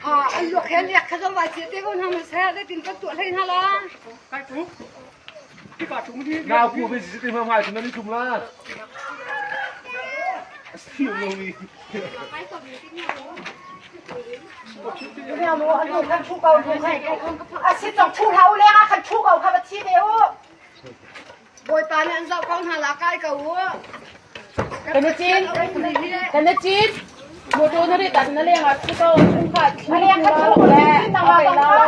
아, 아, 이렇게 해. 야, 가져와. 지금 떼고 나면 사야 돼. 좀 또, 또, 해, 하라. 나오고 왜 지금 한 말, 그만 좀 라. ອາຊິດຕ້ອງຖູເຮົາແລ້ວ ຄັນຖູເຮົາ ຄັນວ່າທີດເດວ ໂບຍປານນັ້ນເຈົ້າກອງຫາລາກາຍກະຫົວ ກະນະຈີນ ກະນະຈີນ ໂມໂຕນະລິຕານະເລງ ອາຊິດຕ້ອງຖູເຮົາ ມາເລງຄັນຖູເຮົາແລ້ວ ເອົາໄປລາວ.